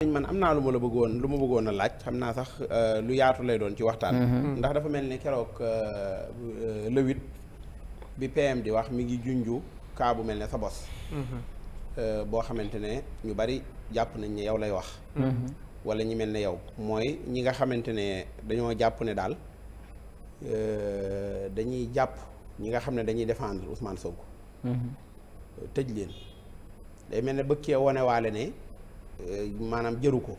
man am naa lu ma bëggoon a laaj xam naa sax lu yaatu lay doon ci waxtaan ndax dafa mel ni keroog le 8 bi PM di wax mi ngi junju kaa bu mel ne sa bos boo xamante ne ñu bari jàpp nañ ne yow lay wax wala ñi mel ne yow mooy ñi nga xamante ne dañoo jàpp ne daal dañuy jàpp ñi nga xam ne dañuy défendre Ousmane Sonko tëj leen day mel ne bëggee wone waale ne maanaam jëru ko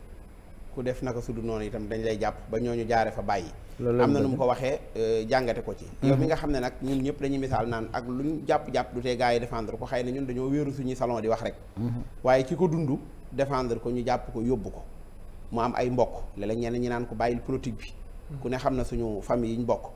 ku def naka sudu noonu itam dañ lay jàpp ba ñooñu jaare fa bàyyi am na nu mu ko waxee jàngate ko ci yow mi nga xam ne nag ñun ñëpp dañuy misaal naan ak luñ jàpp-jàpp du tee gars yi défendre ko xëy na ñun dañoo wéeru suñuy salon di wax rek waaye ki ko dund défendre ko ñu jàpp ko yóbbu ko mu am ay mbokk léeg-léeg ñenn ñi naan ko bàyyil politique bi ku ne xam na suñu famille yi ñu bokk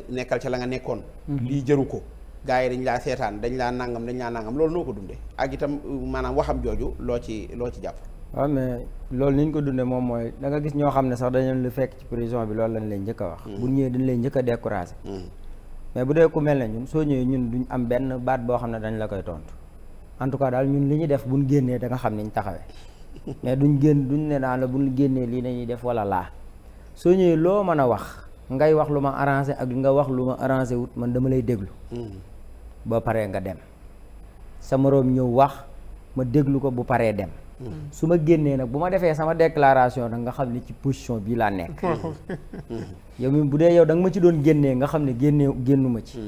nekkal ca la nga nekkoon lii jëru ko gaa yi dañ laa seetaan dañ laa nangam loolu noo ko dunde ak itam maanaam waxam jooju loo ci jàpp. waaw mais loolu ni ñu ko dundee moom mooy da nga gis ñoo xam ne sax dañu lu fekk ci prison bi loolu lañ leen njëkk a wax. bu ñëwee dañ leen njëkk a découragé. mais bu dee ku mel ne ñun soo ñëwee ñun duñ am benn baat boo xam ne dañ la koy tontu en tout cas daal ñun li ñu def buñ génnee da nga xam niñ taxawee mais duñ ne naa la buñ génnee lii nañuy def wala laa soo ñëwee loo mën a wax ngay wax lu ma arrangé ak nga wax lu ma arrangé wut man dama lay déglu. ba paree nga dem sa moroom ñëw wax ma déglu ko bu paree dem su ma génnee nag bu ma defee sama déclaration nag nga xam ne ci position bii laa nekk yow mi bu dee yow da nga ma ci doon génnee nga xam ne génnu ma ci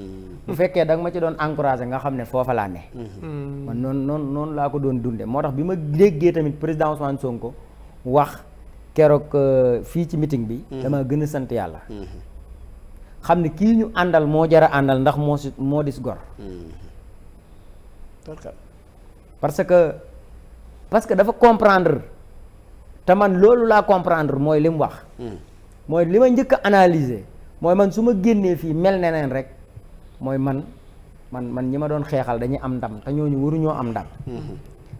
bu fekkee da nga ma ci doon encouragé nga xam ne foofa laa ne man noonu laa ko doon dunde moo tax bi ma déggee tamit président Ousmane Sonko wax keroog fii ci meeting bi dama gën a sant yàlla xam ne kii ñu àndal moo jara àndal ndax moo dis gor parce que dafa comprendre te man loolu laa comprendre mooy li mu wax mooy li ma njëkk a analyser mooy man su ma génnee fii mel neneen rek mooy man ñi ma doon xeexal dañuy am ndam te ñooñu waruñoo am ndam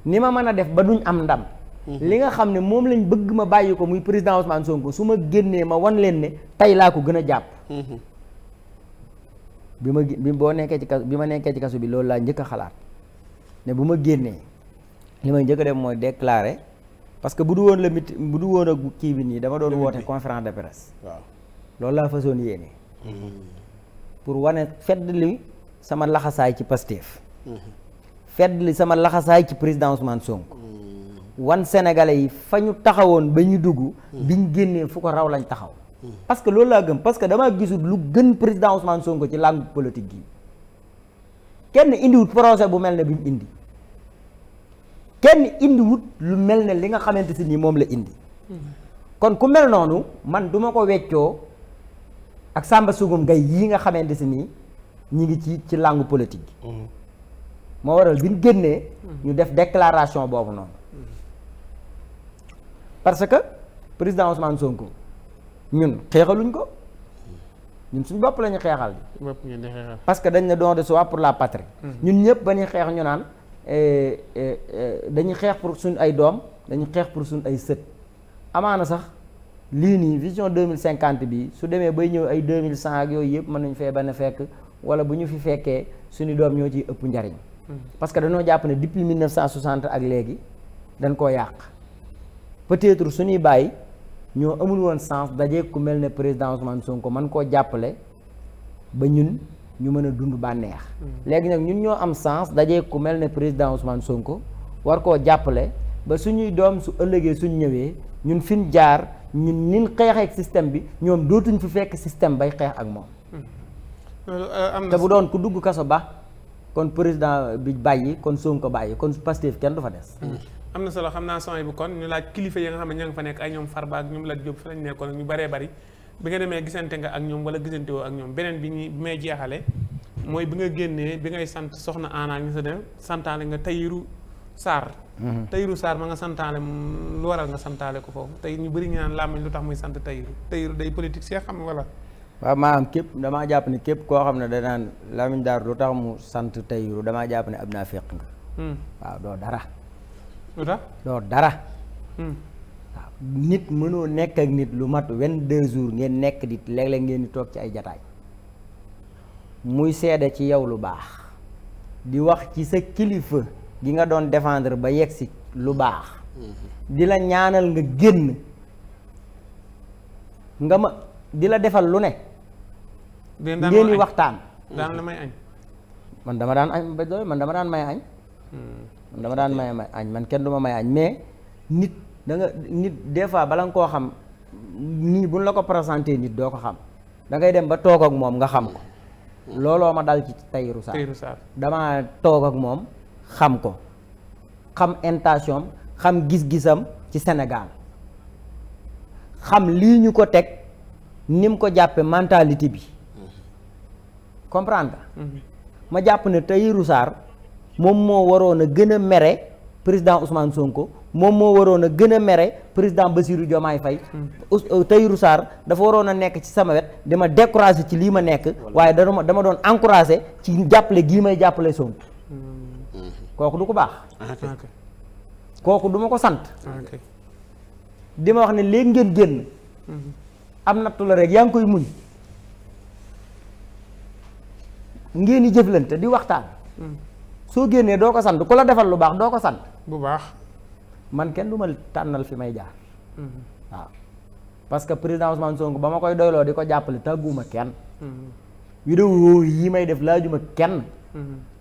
ni ma mën a def ba duñ am ndam li nga xam ne moom lañ bëgg ma bàyyi ko muy président Ousmane Sonko su ma génnee ma wan leen ne tey laa ko gën a jàpp bi ma nekkee ci kaso bi loolu laa njëkk a xalaat ne bu ma génnee li may njëkk a def mooy déclarer parce que bu du woon ak kii bi nii dama doon woote conférence de presse waaw loolu laa façon yéene pour wane fedd li sama laxasaay ci Pastef fedd li sama laxasaay ci président Ousmane Sonko wan sénégalais yi fa ñu taxawoon ba ñu dugg biñ génnee fu ko raw lañ taxaw parce que loolu laa gëm parce que damaa gisul lu gën président Ousmane Sonko ci langue politique gi kenn indiwut projet bu mel ne bi mu indi kenn indiwut lu mel ne li nga xamante si nii moom la indi kon ku mel noonu man duma ko weccoo ak Samba Sugum Gay yii nga xamante si nii ñi ngi ci langue politique gi moo waral bi ñu génnee ñu def déclaration boobu noonu parce que président Ousmane Sonko ñun xeexaluñ ko ñun suñ bopp la ñu xeexal bi parce que dañ ne don de soi pour la patrie ñun ñëpp ba ñuy xeex ñu naan dañuy xeex pour suñ ay doom dañuy xeex pour suñ ay sët amaana sax lii nii vision 2050 bi su demee bay ñëw ay 2100 ak yooyu yëpp mën nañ fee ba ne fekk wala bu ñu fi fekkee suñu doom ñoo ciy ëpp njariñ parce que dañoo jàpp ne depuis 1960 ak léegi dañ koo yàq peut-être suñuy bàyyi ñoo amul woon sens dajee ku mel ne président Ousmane Sonko man koo jàppale ba ñun ñu mën a dund bànneex léegi nag ñun ñoo am sens dajee ku mel ne président Ousmane Sonko war koo jàppale ba suñuy doom su ëllëgee suñ ñëwee ñun fin jaar ñun nin xeexeek système bi ñoom dootuñ fi fekk système bay xeex ak moom te bu doon ku dugg kaso ba kon président bi bàyyi kon Sonko bàyyi kon Pastef kenn du fa des am na solo xam naa son bu kon ñu laaj kilifa yi nga xam ne ña nga fa nekk ay ñoom Farba ak ñoom Lat Diop fa lañ nekkoon ak ñu bëree bëri bi nga demee gisante nga ak ñoom wala gisante woo ak ñoom beneen bi may jeexale mooy bi nga génnee bi ngay sant soxna Anna ñu sa dem santaale nga Tahirou Sarr Tahirou Sarr ma nga santaale lu waral nga santaale ko foofu tey ñu bëri ñu naan làmmiñ lu tax muy sant Tahirou day politique see xam wala waaw maanaam képp damaa jàpp ne képp koo xam ne danaan làmmiñ daar lu tax mu sant Tahirou damaa jàpp ne ab naa féq nga waaw doo dara doo dara waaw nit mënoo nekk ak nit lu mat 22 jours ngeen nekk di léeg-léeg ngeen di toog ci ay jataay muy seede ci yow lu baax di wax ci sa kilifa gi nga doon défendre ba yegg si lu baax di la ñaanal nga génn nga ma di la defal lu ne ngeen di waxtaan daan la may añ man dama daan añ ba doy man dama daan may añ man dama daan may añ man kenn du ma may añ mais nit da nga nit des fois bala nga koo xam nii buñ la ko présenté nit doo ko xam da ngay dem ba toog ak moom nga xam ko looloo ma dal ci Tahirou Sarr damaa toog ak moom xam ko xam intention xam gis-gisam ci Sénégal xam lii ñu ko teg ni mu ko jàppe mentalité bi comprendre ma jàpp ne Tahirou Sarr moom moo waroon a gën a mere président Ousmane Sonko moom moo waroon a gën a mere président Bassirou Diomaye Faye Tahirou Sarr dafa waroon a nekk ci sama wet dama découragé ci lii ma nekk waaye dama doon encouragé ci jàppale gii may jàppale Sonko kooku du ko baax kooku du ma ko sant di ma wax ne léegi ngeen génn am nattu la rek yaa ngi koy muñ ngeen di jëflante di waxtaan soo génnee doo ko sant ku la defal lu baax doo ko sant bu baax man kenn du ma tànnal fi may jaar waaw parce que président Ousmane Sonko ba ma koy doyloo di ko jàppale tàgguma kenn vidéo yi may def laajuma kenn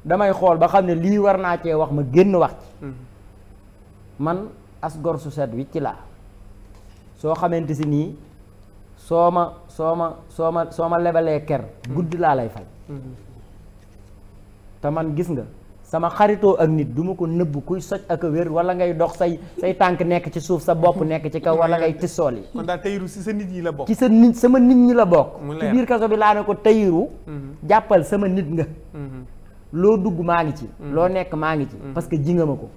damay xool ba xam ne lii war naa cee wax ma génn wax ci man as gor su set wi ci laa soo xamante si nii soo ma lebalee ker guddi laa lay fay te man gis nga sama xaritoo ak nit du ma ko nëbb kuy soj ak a wér wala ngay dox say tànk nekk ci suuf sa bopp nekk ci kaw wala ngay tissool yi kon daal Tahirou ci sa nit ñi la bokk ci sama nit ñi la bokk ci biir kaso bi laa ne ko Tahirou jàppal sama nit nga loo dugg maa ngi ci loo nekk maa ngi ci parce que ji nga ma ko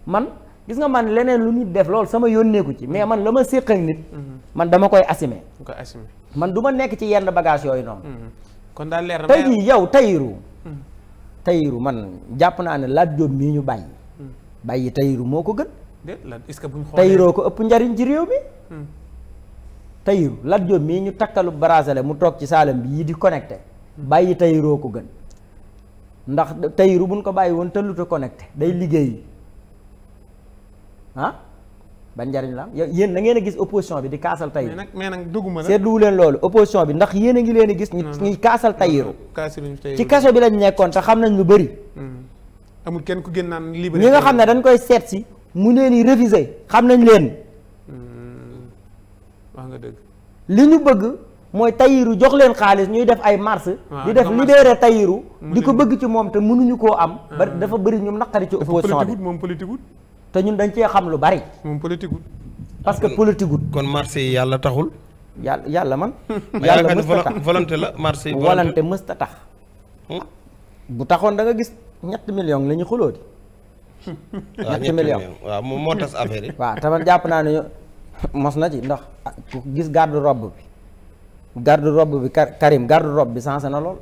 man gis nga man leneen lu nit def loolu sama yónneeku ci mais man la ma séq ak nit man dama koy assumer man du ma nekk ci yenn bagage yooyu noonu kon daal leer na tey jii yow Tahirou man jàpp naa ne Lat Diop mii ñu bàyyi Tahirou moo ko gën est-ce que buñ xoolee Tahirou ko ëpp njariñ ci réew mi Tahirou Lat Diop mii ñu takkalu bracelet mu toog ci saalam bi yi di connecté bàyyi Tahirou ko gën ndax Tahirou buñ ko bàyyi woon tëlluta connecté day liggéey ban njariñ la yéen da ngeen a gis opposition bi di kaasal Tahirou mais nag dugguma la seetluwu leen loolu opposition bi ndax yéen a ngi leen a gis ñuy kaasal Tahirou ci kaso bi lañ nekkoon te xam nañ lu bëri amul kenn ku gën naan libéré ñi nga xam ne dañ koy seet si mu leen di réviser xam nañ leen wax nga dëgg li ñu bëgg mooy Tahirou jox leen xaalis ñuy def ay marche di def libéré Tahirou di ko bëgg ci moom te mënuñu koo am ba dafa bëri ñum naqari ci opposition bi moom politique te ñun dañ cee xam lu bari moom politique parce que politique wut kon marché yi yàlla taxul yàlla man yàlla mësta tax volonté la marché yi volonté mësta tax bu taxoon da nga gis 3 millions la ñu xuloo di 3 millions waaw moo tas affaire yi waaw te man jàpp naa ne mos na ci ndax ku gis garde robe bi Karim garde robe bi sensé na lool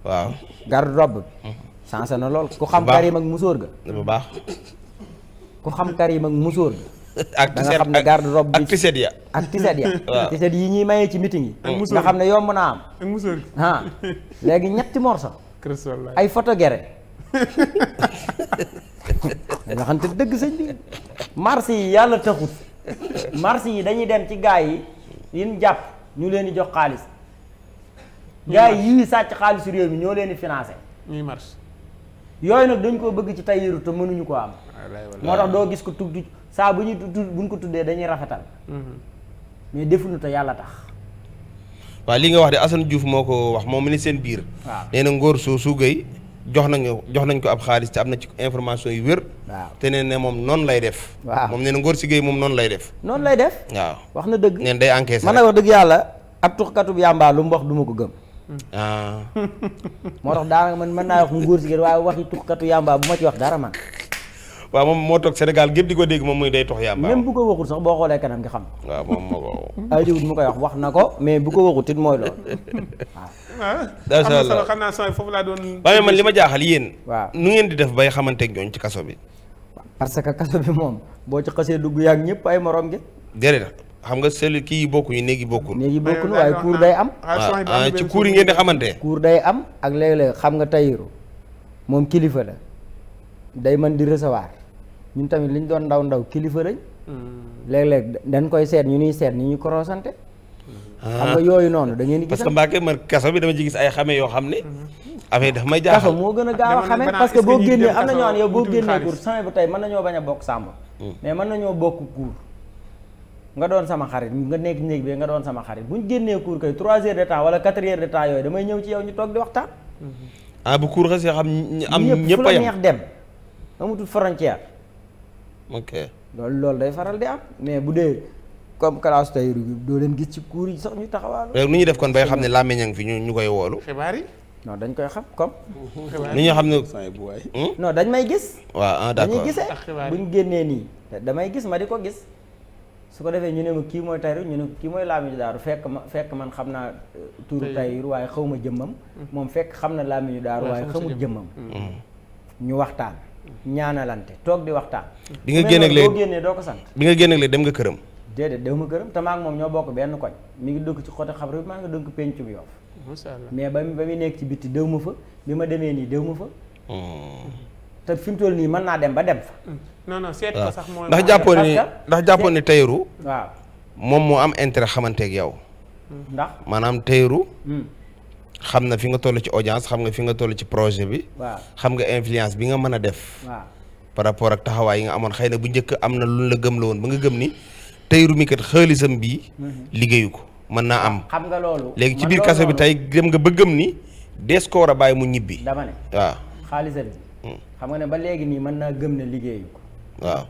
waaw garde robe bi sensé na lool ku xam Karim ak musóor ga bu baax ku xam Karim ak musóor ga ak da nga xam ne garde robe bi ak tiset ya tiset yi ñuy mayee ci meeting yi nga xam ne yomb naa am ak musóor gi léegi 3 morceaux ay photo gere nga xam te dëgg sëñ bi marché yi yàlla taxut marché yi dañuy dem ci gaay yi yin jàpp ñu leen di jox xaalis gaay yii sàcc xaalisu réew mi ñoo leen di financé ñuy marché yooyu nag dañ koo bëgg ci Tahirou te mënuñu ko am moo tax doo gis ko tudd saa bu buñ ko tuddee dañuy rafetal mais defuñu te yàlla tax waaw li nga wax de Assane Diouf moo ko wax moom mi ni seen biir nee na ngóor su Gueye jox nañ ko ab xaalis te am na ci information yu wér waaw te nee na moom noonu lay def waaw moom nee na ngóor si Gueye moom noonu lay def waaw wax na dëgg neen day encaissé man nag wax dëgg yàlla ab tuxkatub yàmbaa lu mu wax du ma ko gëm moo tax daanaka man mën naa wax ngóor si Gueye waaye waxi tuxkatu yàmbaa bu ma ci wax dara man waaw moom moo toog Sénégal gépp di ko dégg moom muy day tox yàmbaa même bu ko waxul sax boo xoolee kanam nga xam waaw moom moo ko ajiwut mu koy wax na ko mais bu ko waxut it mooy loolu waaw am na solo xam naa sooy foofu laa doon waaye man li ma jaaxal yéen waaw nu ngeen di def bay xamanteeg ñooñ ci kaso bi parce que kaso bi moom boo ci xasee dugg yaag ñëpp ay morom gi déedéet xam nga cellule kii yi bokkuñu néegi bokkul néegi bokkul waaye cour day am ci cour yi ngeen di xamante cour day am ak léeg-léeg xam nga Tahirou moom kilifa la day mën di recevoir ñun tamit liñ doon ndaw kilifa lañ. léeg-léeg dañ koy seet ñu ñuy seet ni ñu korosante. xam nga yooyu noonu da ngeen di gis. parce que Mbacke man kaso bi dama ci gis ay xame yoo xam ne. affaire daf may jaaxal kaso moo gën a gaaw a xame parce que boo génnee am na ñoo xam ne yow boo génnee cour sama bu tey mën nañoo bañ a bokk sàmm. mais mën nañoo bokk cour nga doon sama xarit nga nekk néeg bi nga doon sama xarit bu ñu génnee cour kay 3 heures de temps wala 4 heures de temps yooyu damay ñëw ci yow ñu toog di waxtaan. bu cour xasee xam am ñëpp a yem neex dem amatul frontière. ok loolu day faral di am mais bu dee comme classe tey doo leen gis ci cour yi sax ñu taxawaalu. nu ñuy def kon bay xam ne làmmiñ a ngi fi ñu koy woolu. xibaar yi. non dañ koy xam comme. ni ñu xam ne. non dañ may gis. waaw d'accord dañuy gisee buñ génnee nii damay gis ma di ko gis su ko defee ñu ne ma kii mooy Tahirou ñu ne kii mooy Lamine Daaru fekk man xam naa turu Tahirou waaye xaw ma jëmmam. moom fekk xam na Lamine Daaru waaye xamul jëmmam. ñu waxtaan ñaanalante toog di waxtaan. bi nga génneeg léegi boo génnee doo ko sant. bi nga génneeg léegi dem nga këram. déedéet dew ma këram te maa ak moom ñoo bokk benn koñ mi ngi dëkk ci côté Xabru maa ngi dëkk pencu bi Yoff. mais ba muy nekk ci bitti dew ma fa bi ma demee nii dew ma fa. te fi mu toll nii mën naa dem ba dem fa. non seet ko sax mooy. ndax jàppoon ni Tahirou. waaw moom moo am intérêt xamanteeg yow. ndax maanaam Tahirou. xam na fi nga toll ci audience xam nga fi nga toll ci projet bi. waaw xam nga influence bi nga mën a def. waaw par rapport ak taxawaay yi nga amoon xëy na bu njëkk am na lu la gëm la woon ba nga gëm ni Tahirou mi kat xaalisam bii. liggéeyu ko mën naa am. xam nga loolu. léegi ci biir kaso bi tey dem nga ba gëm ni dees ko war a bàyyi mu ñibbi. dama ne waaw xaalisam bi. xam nga ne ba léegi nii mën naa gëm ne liggéeyu ko. waaw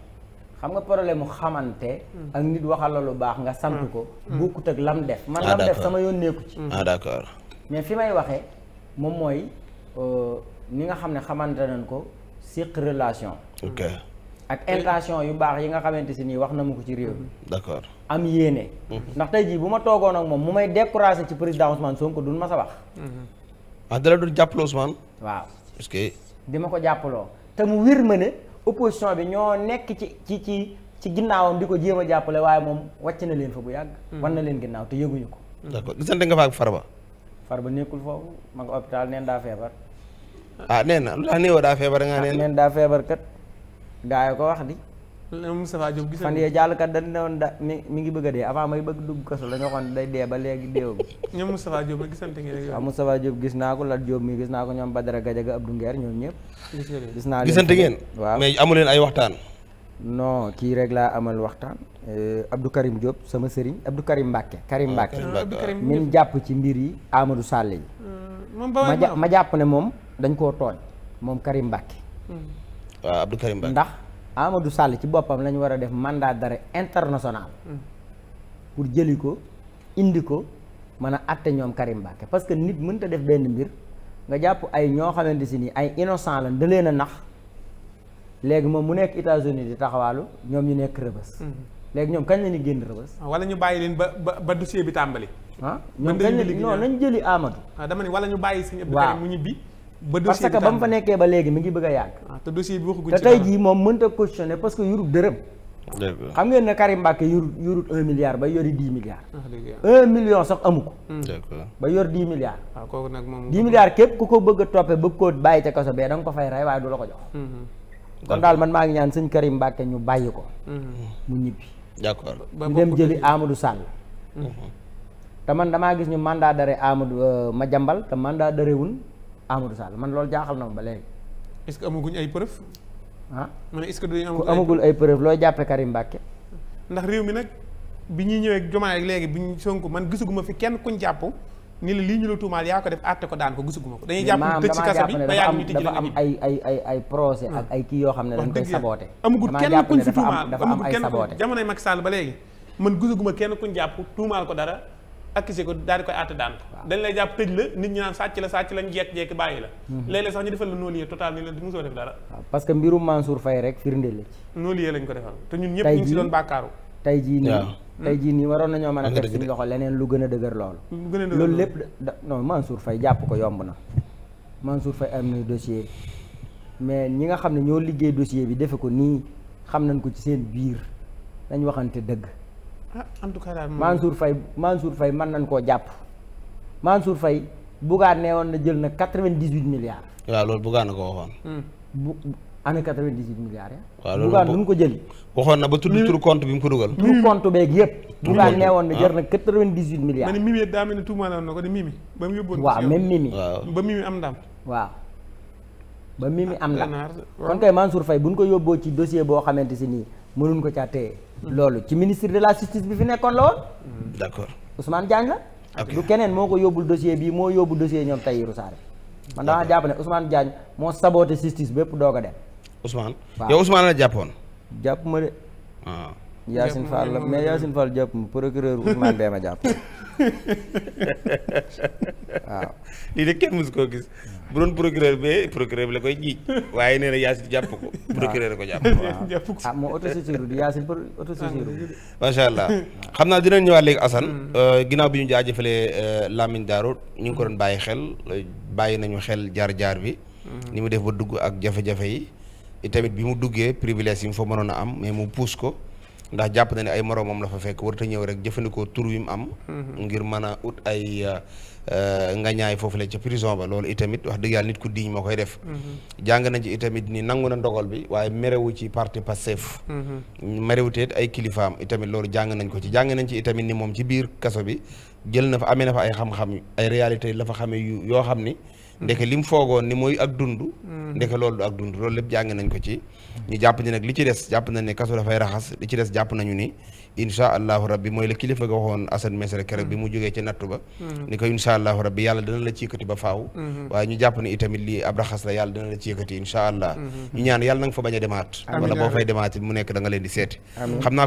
xam nga problème mu xamante. ak nit waxal la lu baax nga sant ko. bokkut ak lam def. man lam def sama yoon nekku ci. d'accord. mais fi may waxee moom mooy ñi nga xam ne xamante nañ ko séq relation. ok ak intention yu baax yi nga xamante si nii wax na ma ko ci réew mi. d'accord am yéene. ndax tey jii bu ma toogoon ak moom mu may décourager ci président Ousmane Sonko duñ ma sa wax. dala doon jàppale Ousmane. waaw parce que. di ma ko jàppaloo te mu wér ma ne opposition bi ñoo nekk ci ginnaawam di ko jéem a jàppale waaye moom wàcc na leen fa bu yàgg. wan na leen ginnaaw te yëguñu ko. d'accord gisante nga fa ak Farba. Farba nekkul foofu ma nga hôpital neen daa feebar. nee na lu tax néew daa feebar nga neen daa feebar kat gaa yi ko wax di. Moustapha Diop gis fan yee jàll kat dañ ne woon mi ngi bëgg a dee avant may bëgg dugg kaso la ñu waxoon day dee ba léegi déewagul. ñoom Moustapha Diop nag gisante ngeen rek. waaw Moustapha Diop gis naa ko Lat Diop mi gis naa ko ñoom Badara Gadiaga Abdou Nguer ñoom ñëpp. gis naa leen gisante ngeen. waaw mais amu leen ay waxtaan. non kii rek laa amal waxtaan. Abdou Karim Diop sama sëriñ Abdou Karim Mbacke. Karim Mbacke min jàpp ci mbir yi Amadou Sall yi. ma jàpp ne moom dañ koo tooñ moom Karim Mbacke. waaw Abdou Karim Mbacke ndax Amadou Sall ci boppam lañu war a def mandat d'arrêt international. pour jëli ko indi ko mën a àtte ñoom Karim Mbacke parce que nit mënta def benn mbir nga jàpp ay ñoo xamante si ni ay innocent lañ da leen a nax léegi moom mu nekk États-Unis di taxawaalu ñoom ñu nekk rëbës. léegi ñoom kañ la ñuy génn rëbës. wala ñu bàyyi leen ba dossier bi tàmbali. ñoom kañ la non nañ jëli Amadou. dama ne wala ñu bàyyi Serigne Abdou Karim mu ñibbi. ba parce que ba mu fa nekkee ba léegi mi ngi bëgg a yàgg. te dossier bi waxaguñ te tey jii moom mënta cautionné parce que yurut dërëm. xam ngeen ne Karim Mbacke yurut 1 milliard ba yori 10 milliards. 1 million sax amu ko. ba yor 10 milliards. waaw kooku nag moom 10 milliards képp ku ko bëgg a toppee bëgg koo bàyyi ca kaso bee da nga ko fay rey waaye du la ko jox. kon daal man maa ngi ñaan sëñ Karim Mbacke ñu bàyyi ko. mu ñibbi. d'accord ñu dem jëli Amadou Sall. te man damaa gis ñu mandat d'arrêt Amadou Madiambal te mandat d'arrêt wun Amadou Sall man loolu jaaxal na ma ba léegi. est-ce que amaguñ ay preuve. ah ma ne est-ce que dañu ku amagul ay preuve looy jàppee Karim Mbacke. ndax réew mi nag bi ñuy ñëwee Diomaye ak léegi bi ñu Sonko man gisuguma fi kenn kuñ jàpp ni la lii ñu la tuumaal yaa ko def àtte ko daan ko gisuguma ko. dañuy jàpp tëj ci kaso bi ba yàgg ñu tëj dafa am ay procès ak ay kii yoo xam ne dañ koy saboote. amagul kenn kuñ fi tuumaal dafa am ay saboote jamonoy Macky Sall ba léegi man gisuguma kenn kuñ jàpp tuumaal ko dara accusé ko daal di koy àtte daan ko dañ lay jàpp tëj la nit ñi naan sàcc lañ jekk-jekk bàyyi la léeg-léeg sax ñu defal la non-lieu total ni la di mosoo def dara. waaw parce que mbirum Mansour Faye rek firndeel la ci non-lieu lañ ko defal te ñun ñëpp ñu ngi si doon bàkkaaru tey jii nii waroon nañoo mën a teg suñu loxo leneen lu gën a dëgër loolu loolu lépp non Mansour Faye jàpp ko yomb na Mansour Faye am na dossier mais ñi nga xam ne ñoo liggéey dossier bi defe ko nii xam nañ ko ci seen biir dañ waxante dëgg. en tout cas daal Mansour Faye mën nañ koo jàpp Mansour Faye Bougane nee woon na jël na 98 milliards. waaw loolu Bougane na ko waxoon. année 98 milliards ya. waaw loolu Bougane duñ ko jëli. waxoon na ba tudd turu compte bi mu ko dugal. turu compte beeg yëpp. Bougane nee woon na jar na 98 milliards. ma ne Mimi daa mel ne tuumaaloon na ko de Mimi ba mu yóbbuwoon. waaw même Mimi. ba Mimi am ndam. waaw ba Mimi am ndam. kon kay Mansour Faye buñ ko yóbboo ci dossier boo xamante si nii mënuñ ko caa téye. loolu ci ministre de la justice bi fi nekkoon la woon. d'accord Ousmane Diagne la. ok du keneen moo ko yóbbul dossier bii moo yóbbu dossier ñoom Tahirou Sarr. man damaa jàpp ne Ousmane Diagne moo saboté justice bépp doog a dem. Ousmane. waaw yow Ousmane la jàppoon. jàpp ma de. waaw. Yacine Fall la mais Yacine Fall jàpp ma procureur Ousmane bee ma jàpp. waaw. lii de kenn mësu koo gis bu doon procureur bi la koy jiiñ waaye nee na Yacine jàpp ko. procureur ko jàpp. jàpp ko ah moo autosaisir di Yacine pour autosaisir. macha allah xam naa dinañ ñëwaat léegi Assane. ginnaaw bi ñu jaajëfalee Lamine Darou ñu ngi ko doon bàyyi xel bàyyi nañu xel jaar-jaar bi. ni mu def ba dugg ak jafe-jafe yi tamit bi mu duggee privilège yi mu fa mënoon a am mais mu puus ko ndax jàpp na ne ay moroomam la fa fekk warut a ñëw rek jëfandikoo tur wi mu am. ngir mën a ut ay nga ñaay foofu la ca prison ba loolu itamit wax dëgg yàlla nit ku diñ moo koy def. jàng nañ ci itamit ni nangu na ndogal bi waaye merewu ci parti Pastef. merewuteet ay kilifaam itamit loolu jàng nañ ko ci jàng nañ ci itamit ni moom ci biir kaso bi jël na fa amee na fa ay xam-xam ay réalité la fa xamee yoo xam ni. ndeke li mu foogoon ni mooy ak dund. ndeke loolu du ak dund loolu lépp jàng nañ ko ci. ñu jàpp ni nag li ci des jàpp nañ ne kaso dafay raxas li ci des jàpp nañu ni incha allahu rabbi mooy la kilifa ga waxoon Assane Mesere keroog bi mu jógee ci nattu ba. ni ko incha allahu rabbi yàlla dana la ci yëkkati ba faaw. waaye ñu jàpp ni itamit lii ab raxas la yàlla dana la ci yëkkati incha allah. ñu ñaan yàlla na nga fa bañ a demaat. wala boo fay demaat mu nekk da nga leen di seeti. xam naa